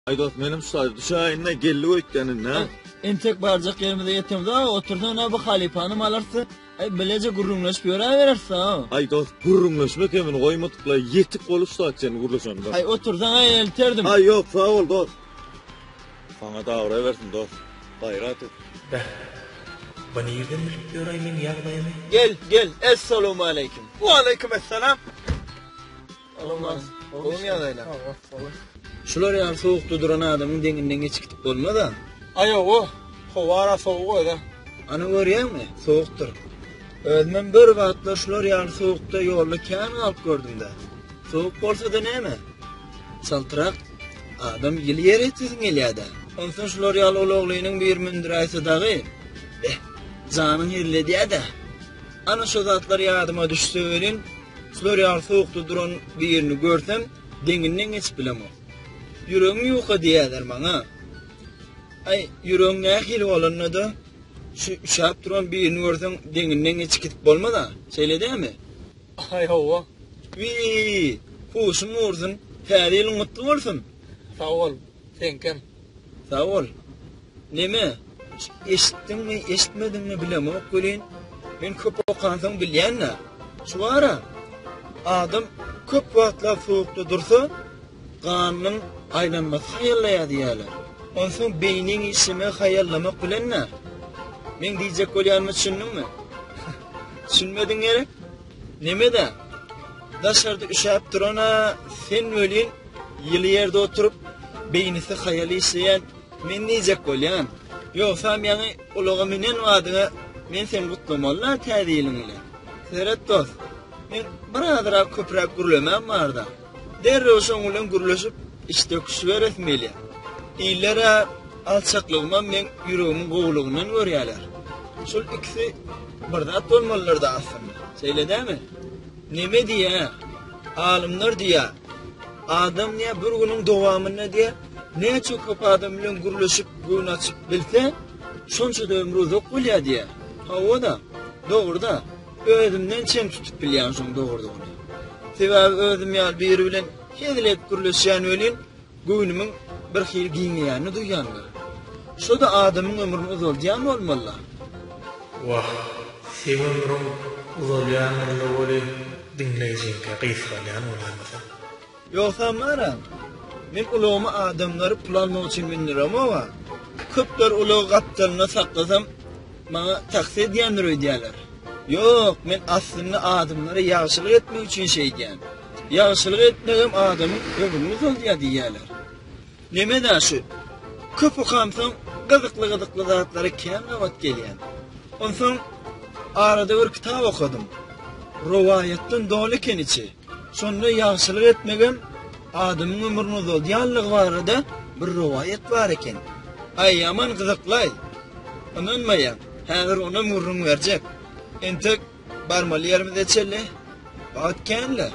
Aý dost menem şu taýda düşäýin-de geldik öýtýän indi hä. Entek barjak ýerimize ýetemzok otursaň-a bu halypanam alarys. Aý bileje gürrüňleşip ýöräbereris-a. Aý dost gürrüňleşme kemini goýmadykla ýetik bolup şu saat çenli gürleşemizok. Aý otursaň-a elterdim. Aý ýok sag bol dost. Saňa dabraý bersin dost. Gaýrat et. Beh, bu nirden bilip ýör-aý meň ýagdaýymy? Gel, gel, essalawmaleýkim. Waleýkim essalam. Gowumy ýagdaýlar? Şular ýaly sowukda duran adamyň deňinden geçip gidip bolmaz-a. Aý hawa, howa-ra sowuk öz-ä. Ana görýäňmi, sowukdyr. Özümem bir wagtlar şular ýaly sowukda ýolda kän galyp gördüm-dä. Sowuk bolsa-da näme? Çaltrak adam ýyly ýere ýetesiň gelýä-dä. Onsoň şular ýaly ulaglynyň biri mündüräýse dagy, beh, janyň hezil edýä-dä. Ana şo zatlar ýadyma düşse welin, Şular ýaly sowukda duran birini görsem, deňinden geçip bilemok. Ýüregiň ýuka diýýärler maňa. Aý, ýüregiň nähili bolanda-da, şu üşäp duran birini görseň, deňinden geçip gidip bolmaz-a. Şeýle dälmi? Aý, hawa. Wiý, huşuň gursun, Täze ýylyň gutly bolsun! Sag bol, seňkem. Sag bol. Neme, eşitdiňmi, eşitmediňmi bilemok welin, men köp okansoň bilýän-dä. Şu bar-a, adam köp wagtlap sowukda dursa, ganynyň aýlanmasy haýallaýar diýýärler. Onsoň beýniň işlemegi haýallamak bilen-dä. Meň diýjek bolýanyma düşündiňmi? Düşünmediň gerek? Neme-dä, daşarda üşäp duran-a sen welin, ýyly ýerde oturyp, beýnisi haýal işleýän men diýjek bolýan. Ýogsam ýaňy ulaga münen badyňa men seni gutlamaly-la Täze ýylyň bilen. Seret dost, men birazrak köpräk gürlemän bar-da. Derrew şoň bilen gürleşip, iç döküşiberesim gelýär. Iller-ä alçaklygymam meň ýüregimiň gowulygyndan görýärler. Şol ikisi bir zat bolmalydyr-da aslynda. Şeýle dälmi? Neme diýýä? Alymlar diýýä. Adam diýýä bir günüň dowamynda diýýä näçe köp adam bilen gürleşip, göwün açyp bilse, şonça-da ömri uzak bolýar diýýä. Hawa-da, dogry-da. Özümden çen tutup bilýän şoň dogrudygyny. Sebäbi özüm ýaly biri bilen hezil edip gürleşýän welin, göwnümiň birhili giňeýänini duýýan-da. Şo-da adamyň ömrüni uzaldýan bolmaly-la. Wah, seň ömrüň uzalýandyr-la weli, diňleýjiňkä gysgalýan bolaýmasa. Ýogsam bar-a, men ulagyma adamlary pul almak üçin mündüremog-a. Köpler ulagy gapdalynda saklasam, maňa taksi edýändir öýdýärler. Ýok, men aslynda adamlara ýagşylyk etmek üçin şeýdýän. Ýagşylyk etmegem adamyň ömrüni uzaldýar diýýärler. Neme-dä şu? Köp okamsoň gyzykly-gyzykly zatlara kän gabat gelýän. Onsoň arada bir kitap okadym. Rowaýatdan doly eken içi. Şonda ýagşylyk etmegem adamyň ömrüni uzaldýanlygy barada bir rowaýat bar eken. Aý, ýaman gyzykly-aý. Ynanmaýaň, häzir onam gürrüň berjek. Entek Barmaly ýerimize çenli wagt kän-le,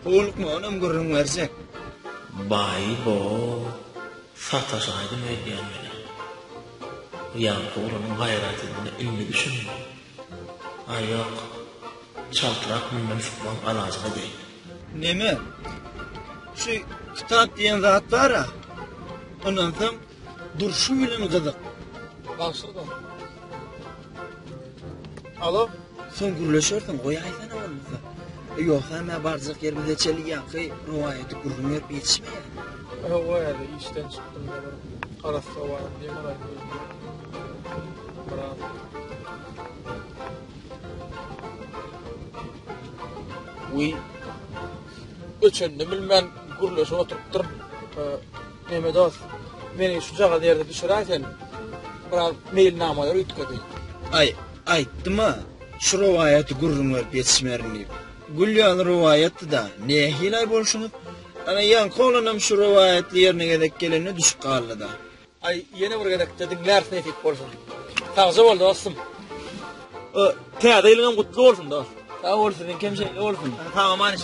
howlukma, onam gürrüň berjek. Baý-bo, sataşaýdym öýdýän men-ä. Bu ýaňky oglanyň gaýratydyna indi düşündim. Aý, ýok, çaltrak mundan sypmagyň alajyny edeýin. Neme, şu kitap diýen zat bar-a, ynansaň, durşy bilen gyzyk. Bagşy dost. Alo. Soň gürleşersiň, goýaýsana bolmasa. Ýogsa mä barjak ýerimize çenli ýaňky rowaýaty gürrüň berip ýetişmeýär. Hawa, häzir işden çykdym-da bir arassa baryp dem alaýyn diýdim. Biraz. Wiý. Öçenini bilmän gürleşip oturypdyryn. Neme dost, meni şujagaz ýerde düşüräý sen. Biraz meýilnamalar üýtgedi. Aý, aýtdym-a, şu rowaýaty gürrüň berip ýetişmerin diýip. Gül ýaly rowaýatdy-da, nähili-aý bolşuňyz? Ana, ýaňky oglanam şu rowaýatly ýerine gezek gelende düşüp galdy-da. Aý, ýene bir gezekde diňläris nesip bolsa. Sagja bol dostum. Täze ýylyňam gutly bolsun dost. Sag bol siziňkem şeýle bolsun. Sag aman iş.